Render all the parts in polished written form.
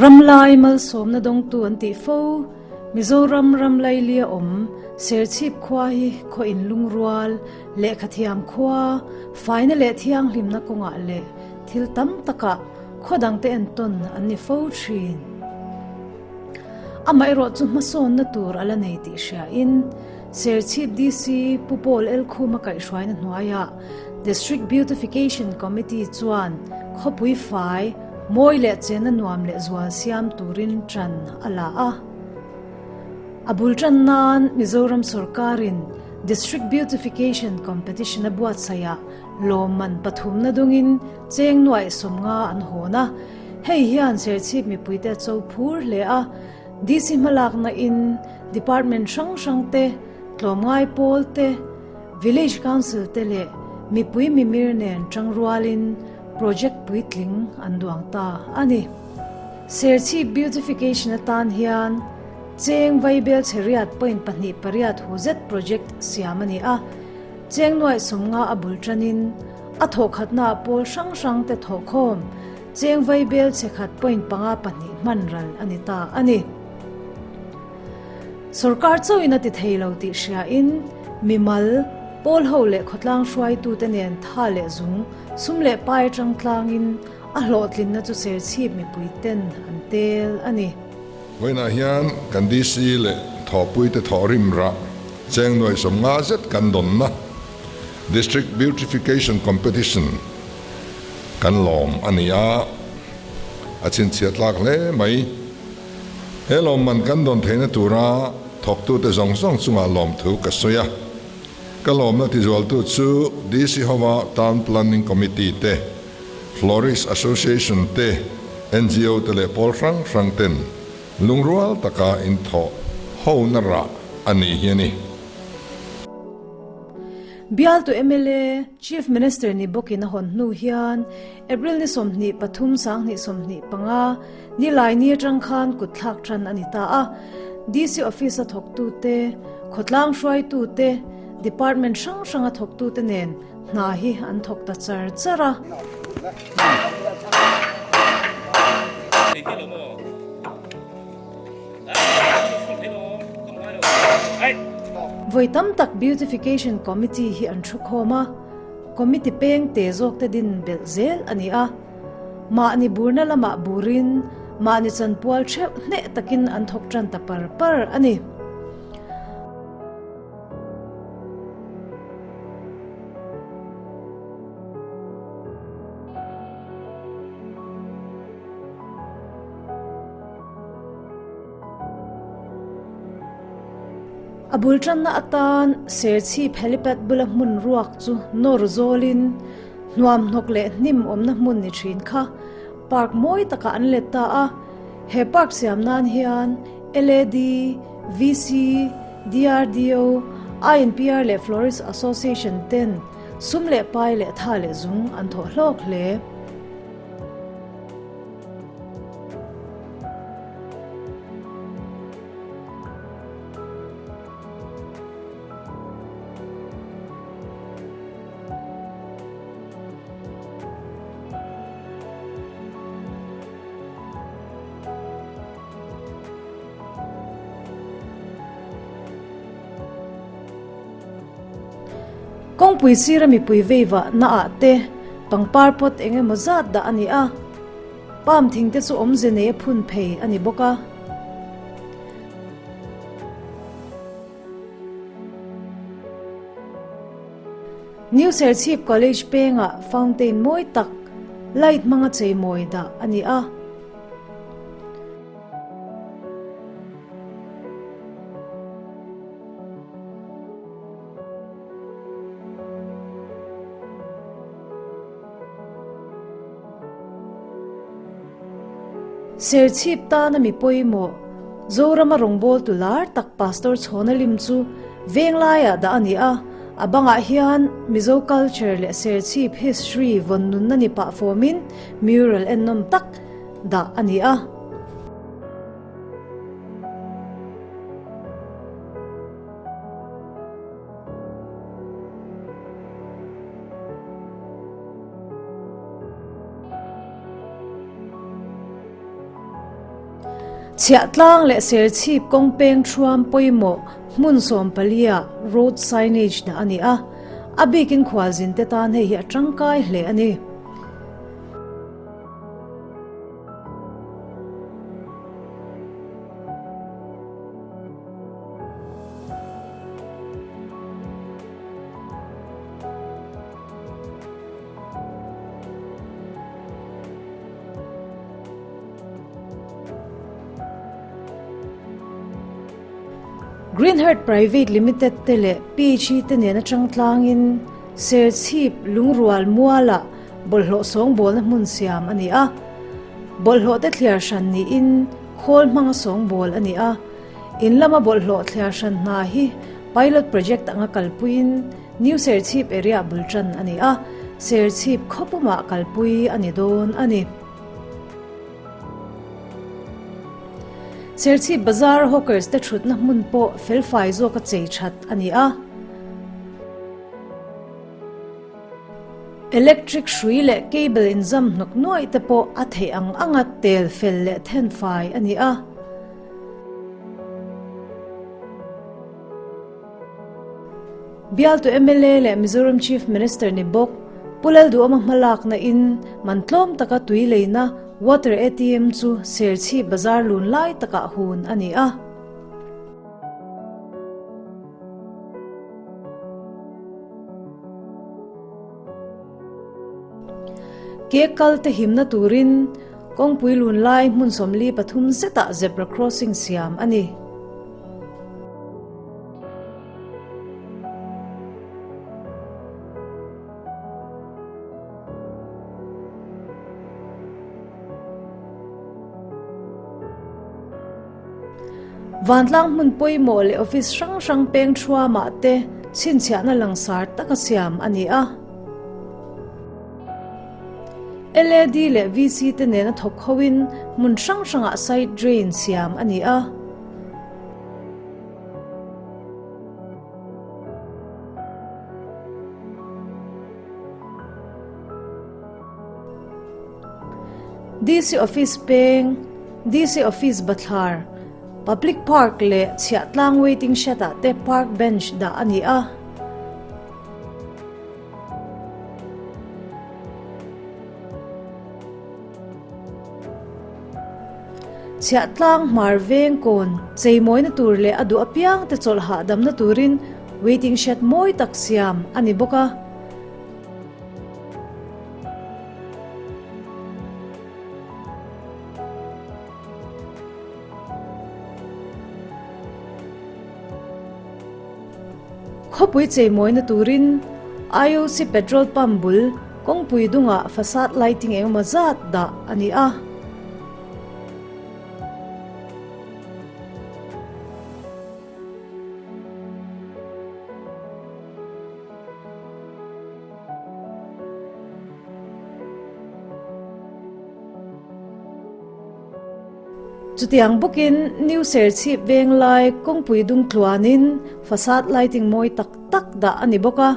Ramlai malsawmna dawngtu an tih fo, Mizoram ram lailia awm Serchhip khua hi khaw inlungrual, lehkhathiam khua, faina leh thianghlimna kawngah leh thil tam takah khaw dangte entawn an ni fo thin. Amaherawh chu hmasawnna tur a la nei tih hriain Serchhip DC Pu Paul Elkhuma kaihhruaina hnuaiah District Beautification Committee chuan khawpui fai, mawi leh chenna nuam leh zual siam turin ṭan a la a. A bul ṭan nan Mizoram sawrkarin District Beautification Competition a buatsaihah lawmman pathumna dungin cheng nuaih 50 an hawn a. Hei hian Serchhip mipuite a cho phur hle a, DC hmalakna in Department hrang hrang te, tlawmngai pawl te, Village Council te leh mipui mimir nen tangrualin project puitling an duang ta a ni. Serchhip Beautification atan hian cheng vaibel chhe riat point pahnih pariat hu zet project siam a ni a, cheng nuaih 50 a bul tanin a thawhkhatnaah pawl hrang hrang te thawhkhawm cheng vaibel chhe khat point panga pahnih hman ral a ni ta a ni. Sorkar chauhin a ti thei lo tih hriain mimal, pawl ho leh khawtlang hruaitute nen tha leh zung, sum leh pai atang tlangin a hlawhtlinna chu Serchhip mipui ten an tel a ni. Vawiinah hian kan DC leh thawhpuite thawhrim rah cheng nuaih 50 zet kan dawnna District Beautification Competition kan lawm a ni a, a chhinchhiah tlak hle mai. He lawmman kan dawn theihna tura thawktute zawng zawng chungah lawmthu ka sawi a. Ka lawmna tizualtu chu DC hova Town Planning Committee te, Florist Association te, ngo te leh pawl hrang hrang ten lungrual taka inthawh hona rah a nih hi a ni. Bialtu mla, Chief Minister ni bawkin a hawn hnu hian April ni 23 2025, Nilaini atang khan kut thlak tan a ni ta a, DC Office a thawktute, khawtlang hruaitute, Department hrang hranga thawktute nen hna hi an thawk ta char char a. Vawi tam tak Beautification Committee hi an thu khawm a, Committee peng te zawk te din belh zel a ni a. Mahni burna lamah burin mahni chanpual theuh hneh takin an thawk tan ta par par a ni. A bul tanna atan Serchhip helipad bula hmun ruak chu nawr zawlin Hnuam hnawk leh hnim awmna hmun ni thin kha park mawi takah an let ta a, he park siam nan hian LAD, VC, DRDO, INPR leh Florist Association ten sum leh pai leh tha leh zung an thawh hlawk hle. Kawngpui sira mipui veivah na ah te pangpar pot eng emaw zat dah a ni a, palm thing te chu awmze nei a phun phei a ni bawk a. New Serchhip College pengah fountain mawi tak, light hmanga chei mawi dah a ni a. Serchhip tana mi pawimawh, Zorama rawngbawltu lar tak Pastor Chhawna lim chu Venglaiah dah a ni a, a bangah hian Mizo culture leh Serchhip history vawn nunna ni pah fawmin mural ennawm tak dah a ni a. Chhiahtlang leh Serchhip kawng peng thuam pawimawh hmun sawmpalia road signage dah a ni a, a bikin khualzinte tan hei hi a tangkai hle a ni. Green Heart Private Limited te leh PHE te nen atang tlangin Serchhip lungrual mualah bawlhhlawh sawngbawlna hmun siam a ni a. Bawlhhlawh te thliar hran niin khawl hmanga sawngbawl a ni a. In lama bawlhhlawh thliar hran hna hi pilot project anga kalpuiin New Serchhip area bul tan a ni a, Serchhip khawpumah kalpui a ni dawn a ni. Serchhip Bazar hawkers te thutna hmun pawh felfai zawka chei that a ni a. Electric hrui leh cable inzam hnawk nuaih te pawh a theih ang anga tel fel leh thenfai a ni a. Bialtu mla leh Mizoram Chief Minister ni bawk Pu Lalduhawma hmalakna in man tlawm taka tui leina Water ATM chu Serchhip bazar lun lai takah hun a ni a. Ke kal te himna turin kawngpui lun lai hmun 43 zetah zebra crossing siam a ni. Vantlang hmun pawimawh leh office hrang hrang peng thuamah te chhinchhiahna langsar taka siam a ni a. LAD leh VC te nena thawk hoin hmun hrang hrangah side drain siam a ni a. DC Office peng, DC Office bathlar, Public Park leh Chhiahtlang Waiting Shed ah te park bench dah a ni a. Chhiahtlang hmar veng kawn cheimawina tur leh a duh apiang te chawlh hahdamna turin waiting shed mawi tak siam a ni bawk a. Khawpui cheimawina turin IOC petrol pump bul kawngpui dungah facade lighting engemaw zat dah a ni a. Chutiang bawkin New Serchhip Venglai kawngpui dung tluanin facade lighting mawi tak tak dah a ni bawk a.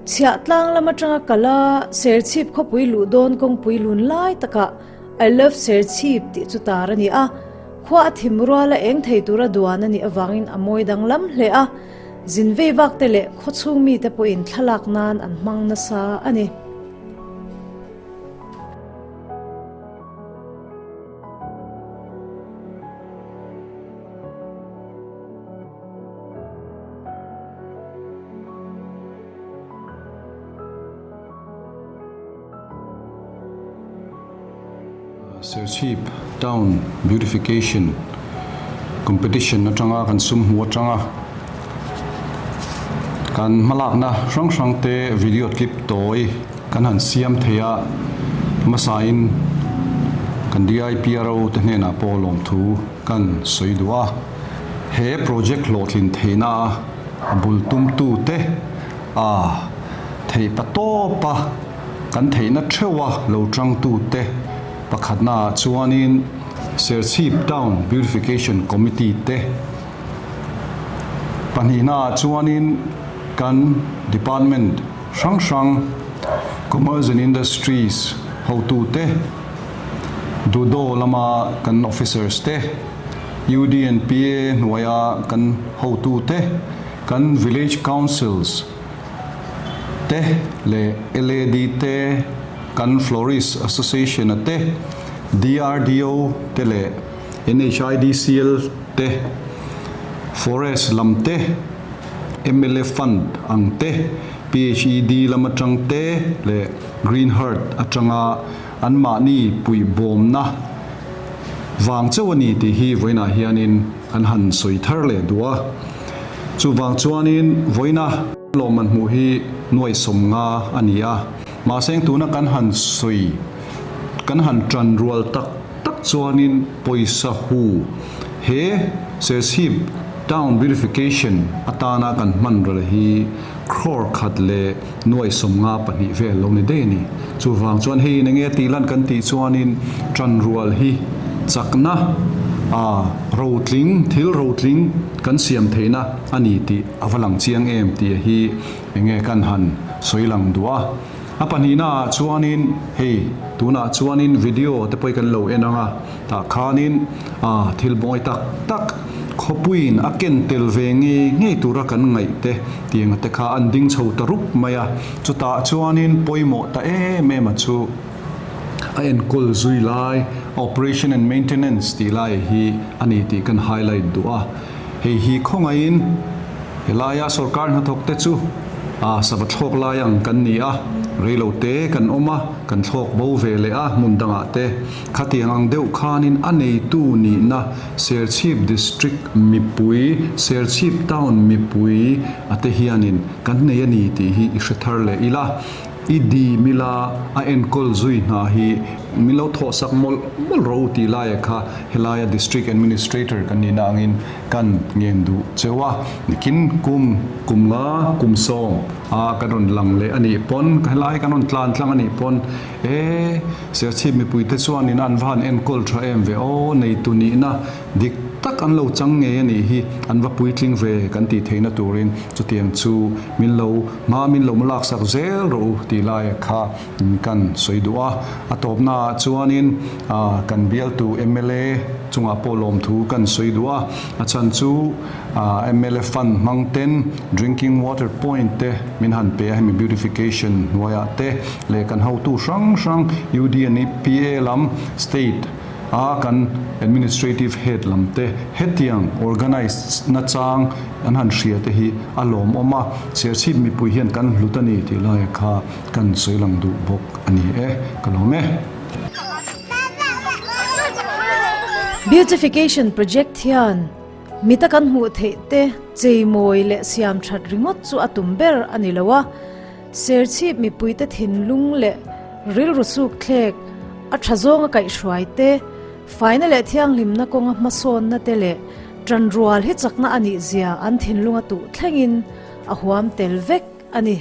Chhiahtlang lam atanga kal a, Serchhip khawpui luh dawn kawngpui lun lai takah I love Serchhip tih chu tar a ni a, khua a thim rual a eng thei tura duan a nih avangin a mawi danglam hle a, zin vei vak te leh khawchhung mite pawhin thlalak nan an hmang nasa a ni. Serchhip Town Beautification Competition atanga kan sum hmu atanga kan hmalakna hrang hrang te video clip tawi Kan han siam thei a, hmasain kan DIPRO te hnenah pawh lawmthu kan sawi duh a. He project hlawhtlin theihna a bul tumtu te a theih pa tawp a kan theihna theuh a lo tangtu te pakhatna ah chuanin Serchhip Town Beautification Committee te pahnihna ah chuanin kan department hrang hrang Commerce and Industries hotu te, Dudo lama kan officers te, UDNPA hnuaia kan hotu te, kan Village Councils te leh LAD te, kan Florist Association a te, DRDO te leh NHIDCL te, Forest lam te, mla Fund ang te, PHED lam atang te leh Green Heart atanga anmahni puihbawmna vang chauh a ni tih hi vawiinah hianin an han sawi thar leh duh a. Chuvang chuanin vawiina lawmman hmuh hi nuai 50 a ni a, mahse tuna kan han sawi kan han tan rual tak tak chuanin pawisa hu he Serchhip Town Beautification atana kan hman ral hi crore khat leh nuai 52 vel lo ni daih a ni. Chuvang chuan hei in enge tih lan kan tih chuanin tanrual hi chakna a rotling thil rotling kan siam theihna a ni tih a va lang chiang em tih hi enge kan han sawi lang duh a. A pahnihna ah chuanin hei tunah chuanin video te pawh hi kan lo en ang a, tah khanin a thil mawi tak tak khawpuiin a ken tel ve ngei ngei tura kan ngaih te tiang te kha an ding chho ta rup mai a, chutah chuanin pawimawh ta em em a chu a enkawl zui lai operation and maintenance tih lai hi a ni tih kan highlight duh a, hei hi khawngaihin helaia sorkar hnathawk te chu a sava thlawk lai ang kan ni a, reilote kan awm a, kan thlawk bo ve leh a hmun dangah te. Khatiang ang deuh khanin a neitu nihna Serchhip District mipui, Serchhip Town mipui a te hianin kan nei a ni tih hi i hre thar leh ila. I dim ila a enkawl zui hna hi min lo thawhsak mawlh mawlh rawh u tih laia kha helaia District Administrator kan nihna angin kan ngen duh cheu a. Nikin kum kum nga kum sawm a kan rawn lang leh a nih pawn helai kan rawn tlan tlang a nih pawn E, Serchhip mipuite chuanin an va han enkawl tha em ve aw, neitu nihna dik tak an lo chang ngei a nih hi, an va puitling ve kan tih theihna turin chutiang chu min lo hma min lo laksak zel rawh u tih laia kha kan sawi duh a. A tawpnaah chuanin kan bialtu mla chungah pawh lawmthu kan sawi duh a, a chhan chu mla fund hmang ten drinking water point te min han pe a, hemi beautification hnuaiah te, leh kan hotu hrang hrang UDNEPA lam state a kan administrative head lam te hetiang organise na chang an han hria te hi a lawmawm a, Serchhip mipui hian kan hlut a ni tih laia kha kan sawi lang duh bawk a ni e, ka lawm e. Beautification project hian mita kan hmuh theih te cheimawi leh siam that ringawt chu a tum ber a ni lo a. Serchhip mipuite thinlung leh rilru sukthlek a tha zawnga kaihhruai te, faina leh thianghlimna kawnga hmasawnna te leh tanrual hi chakna a nih zia an thinlunga tuh thlengin a huam tel vek a ni.